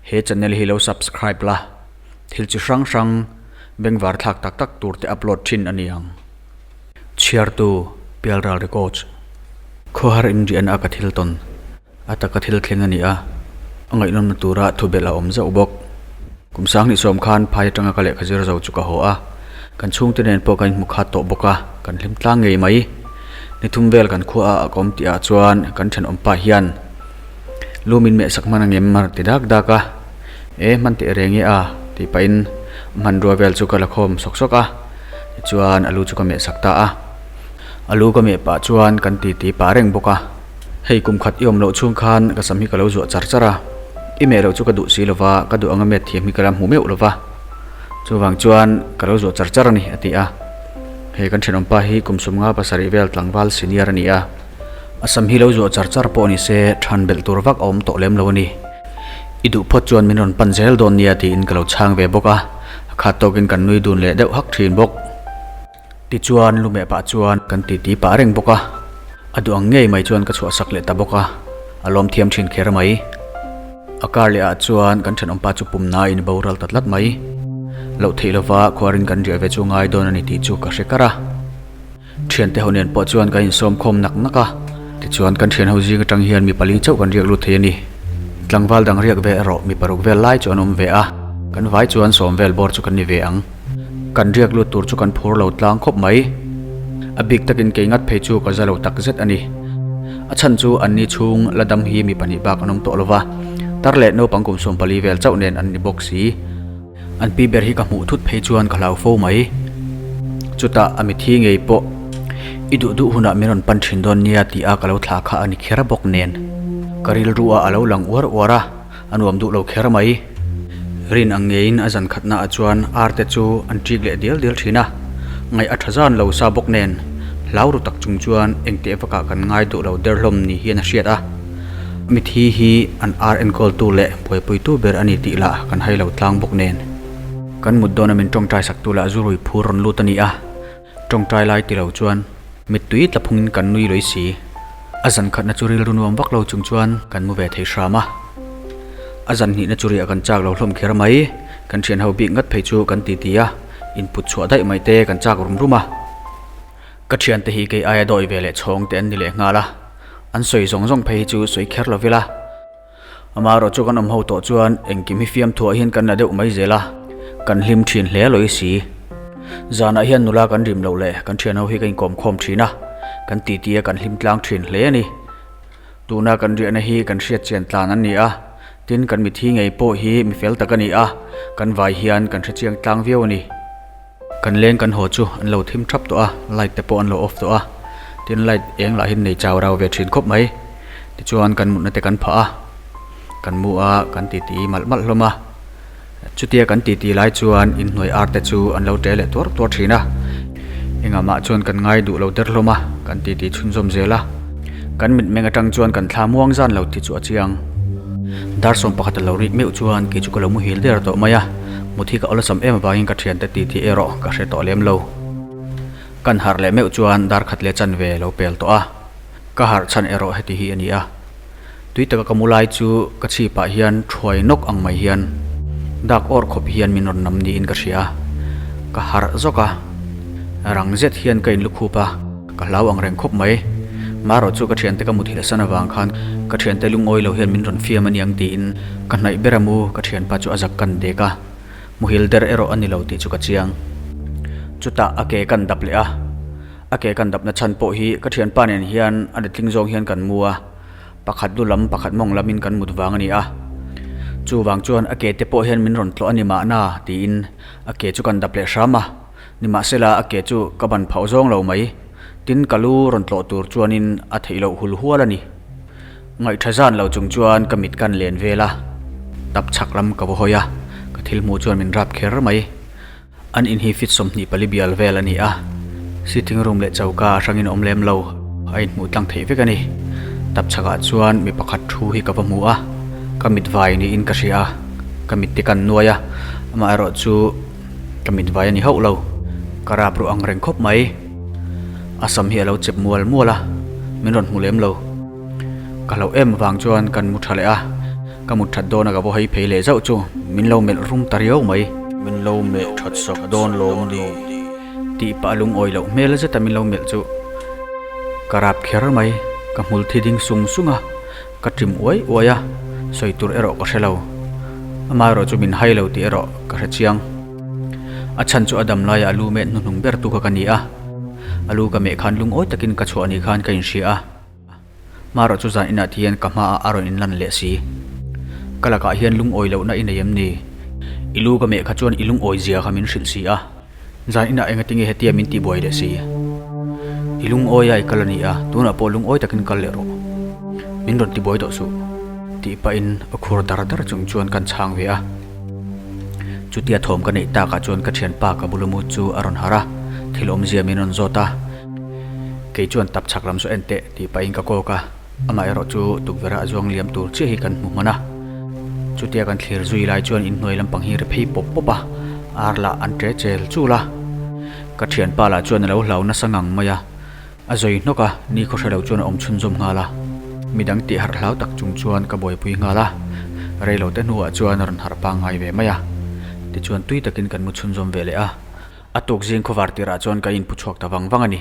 He channel hi lo subscribe la, thil chi hrang hrang bengvar thlak tak tak tur te upload thin a ni ang. Chhiartu, Pialral Records. Khawhar inriahna a ka thil tawn, a taka thil thleng a ni a, a ngaihnawmna tura thubelh a awm zauh bawk. Kum sanghnih sawm khan phai atanga ka lehkha zir zo chu ka haw a, kan chhungte nen pawh kan inhmu khat tawh bawk a, kan hlim tlang ngei mai. Ni thum vel kan khua a ka awm tih ah chuan kan thenawm pa hian lu min meh sak hman angem a rawn ti dak dak a, E hman teh reng e a tih pahin hmanrua vel chu ka la khawm sawk sawk a, tichuan a lu chu ka meh sak ta a. A lu ka meh pah chuan kan titi pah reng bawk a. Hei kum khat i awm loh chhung khan ka sam hi ka lo zuah char char a, i meh loh chu ka duh si lo va, ka duh anga met thiam hi ka la hmu meuh lo va, chuvang chuan ka lo zuah char char a ni, a ti a. Hei kan thenawmpa hi kum sumnga pasarih vel tlangval senior a ni a, a sam hi lo zuah char char pawh ni se than belh tur vak a awm tawh lem lo a ni. I duh phawt chuan min rawn pan zel dawn nia tiin ka lo chhang ve bawk a, a khat tawkin kan nui dun leh deuh hak thin bawk. Tichuan lu meh pah chuan kan titi pah reng bawk a, a duh ang ngei mai chuan ka chhuah sak leh ta bawk a, a lawm thiam thin kher mai. A kar leh ah chuan kan thenawmpa chu pum na in boral ta tlat mai. Loh theih lova khuarin kan riah ve chu ngai dawn a ni tih chu ka hre kar a. Thiante ho nen pawh chuan kan insawm khawm nak nak a, tichuan kan thian ho zing atang hian mi pali chauh kan riak lut thei a ni. Tlangval dang riak ve erawh mi paruk vel lai chu an awm ve a, kan vai chuan sawm vel bawr chu kan ni ve ang. Kan riak lut tur chu kan phur lo tlang khawp mai. A bik takin kei ngat phei chu ka za lo tak zet a ni. A chhan chu anni chhung la dam hi mi pahnih bak an awm tawh lo va, tar leh naupang kum 14 vel chauh nen an ni bawk si. An pi ber hi ka hmuh thut phei chuan ka hlau fo mai. Chutah a mithi ngei pawh i duh duh hunah min rawn pan thin dawn nia tih a ka lo thlah kha a ni kher bawk nen. Ka rilru ah a lo lang uar uar a. A nuam duh lo kher mai. Rin ang ngeiin a zan khatna ah chuan ar te chu an ṭik leh dial dial ṭhin a, ngaih a ṭha zan lo sa bawk nen hlau ru tak chung chuan engteh vakah kan ngai duh lo der hlawm ni hian a hriat a. Mithi hi an ar enkawltu leh buaipuitu ber a ni tih lah kan hai lo tlang bawk nen. Kan mut dawna min ṭawngṭai saktu lah zu rui phur rawn lut a ni a. Tawngtai lai ti lo chuan mittui tla phungin kan nui lawih si. A zan khatna chu rilru nuam vak lo chung chuan kan mu ve thei hram a. A zan hnihna chu riah kan chak lo hlawm kher mai. Kan thian ho bik ngat phei chu kan ti ti a, input chhuah daih mai te kan chak rum rum a. Ka thiante hi kei aia dawi ve leh chhawng te an ni leh nghal a. An sawi zawng zawng phei hi chu sawi kher lo ila. Amaherawh chu kan awm ho tawh chuan engkim hi fiamthuah hian kan la deuh mai zel a, kan hlim thin hle lawih si. Zanah hian nula kan rim loh leh kan thian ho hi ka inkawm khawm thin a, kan titi a kan hlim tlang thin hle a ni. Tuna kan riahna hi kan hriat chian tlan an ni a, tin kan mithi ngei pawh hi mi fel tak a ni a, kan vai hian kan hre chiang tlang viau a ni. Kan leng kan haw chu an lo thim thap tawh a, light te pawh an lo off tawh a, tin light eng lah hi nei chau rau ve thin khawp mai. Tichuan kan mutna te kan phah a, kan mu a, kan titi malh malh hlawm a. Chutia kan titi lai chuan inhnuai ar te chu an lo ṭe leh tuar tuar thin a, engah mah chuan kan ngai duh lo der hlawm a, kan titi chhunzawm zel a. Kan mitmeng atang chuan kan thla muang zan lo tih chu a chiang. Dar sawm pakhat a lo rik meuh chuan kei chu ka lo muhil der tawh mai a. Mut hi ka awlsam em avangin ka thiante ti tih erawh ka hre tawh lem lo. Kan harh leh meuh chuan dar khat leh chanve lo pel tawh a, ka harh chhan erawh heti hi a ni a. Tui taka ka mu lai chu ka chhipah hian thuai nawk ang mai hian dak awr khawp hian min rawn nam niin ka hria a, ka harh zawk a, rang zet hian ka inlukhup a. Ka hlau ang reng khawp mai. Marawh chu ka thiante ka muthilh san avang khan ka thiante lungawi lo hian min rawn fiam a niang tiin ka hnaih ber a mu ka thianpa chu a zak kan dek a. Muhil der erawh a ni lo tih chu ka chiang. Chutah a ke kan dap leh a. A ke kan dapna chhan pawh hi ka thianpa nen hian a letling zawng hian kan mu a. Pakhat lu lam pakhat mawng lamin kan mut vang a ni a. Chuvang chuan a ke te pawh hian min rawn tlawh a ni mahna tiin a ke chu kan dap leh hram a. Nimahsela a ke chu ka ban phauh zawng lo mai. Tin ka lu rawn tlawh tur chuanin a theih loh hul hual a ni. Ngaihtha zan lo chung chuan ka mit kan len vel a, tap chhak lam ka va hawi a, ka thil hmuh chuan min rap kher mai. An in hi fit 24 bial vel a ni a, sitting room leh choka a hrangin a awm lem lo, a inhmuh tlang theih vek a ni. Tap chhakah chuan mi pakhat thu hi ka va hmu a, ka mit vai niin ka hria a, ka mit te kan nuai a, amaherawh chu. Ka mit vai a ni hauh lo. Ka rap ruh ang reng khawp mai. A sam hi a lo chep mual mual a, min rawn hmu lem lo. Ka hlauh em avang chuan kan mu tha leh a. Ka mut that dawn a ka vaw hei phei leh zauh chu min lo melh rum ta riau mai. Min lo meh that sak dawn lawm ni? Tih pah lungawi loh hmel zeta min lo melh chu ka rap kher mai. Ka hmul thi ding sung sung a, ka ṭim uai uai a, sawi tur erawh ka hre lo. Amaherawh chu min hai lo tih erawh ka hre chiang. A chhan chu a dam laia a lu meh hnuhnung ber tu kha ka ni a, a lu ka meh khan lungawi takin ka chhuah ni khan ka inhria a. Hmarawh chu zan inah thian ka hmaah a rawn inlan leh si. Ka lakah hian lungawi lohna i nei em ni? I lu ka meh kha chuan i lungawi zia kha min hrilh si a. Zan inah engatinge hetia min tihbuai leh si? I lungawi a i kal a ni a, tunah pawh lungawi takin kal leh rawh. Min rawn tibuai tawh suh. Tih pahin a khur dar dar chung chuan kan chhang ve a. Chutia thawm ka neih takah chuan ka thianpa ka bula mut chu a rawn harh a, thil awmzia min rawn zawt a. Kei chuan tap chhak lam saw en teh tih pahin ka kawk a, amah erawh chu tukverh ah zuang liam tur chiah hi kan hmu hman a. Chutia kan thlir zui lai chuan inhnuai lampang hi ri phei pawp pawp a, ar lah an ṭe chel chul a. Ka ṭhianpa lah chuan a lo hlau nasa ngang mai a, a zawi hnawk a, ni khaw hre lo chuan a awm chhunzawm nghal a. Midang tih harh hlau tak chung chuan ka buaipui nghal a, reilo te hnuah chuan a rawn harh pangngai ve mai a. Tichuan tui takin kan mu chhunzawm ve leh a. A tuk zing khawvar tirah chuan ka inpu chhuak ta vang vang a ni.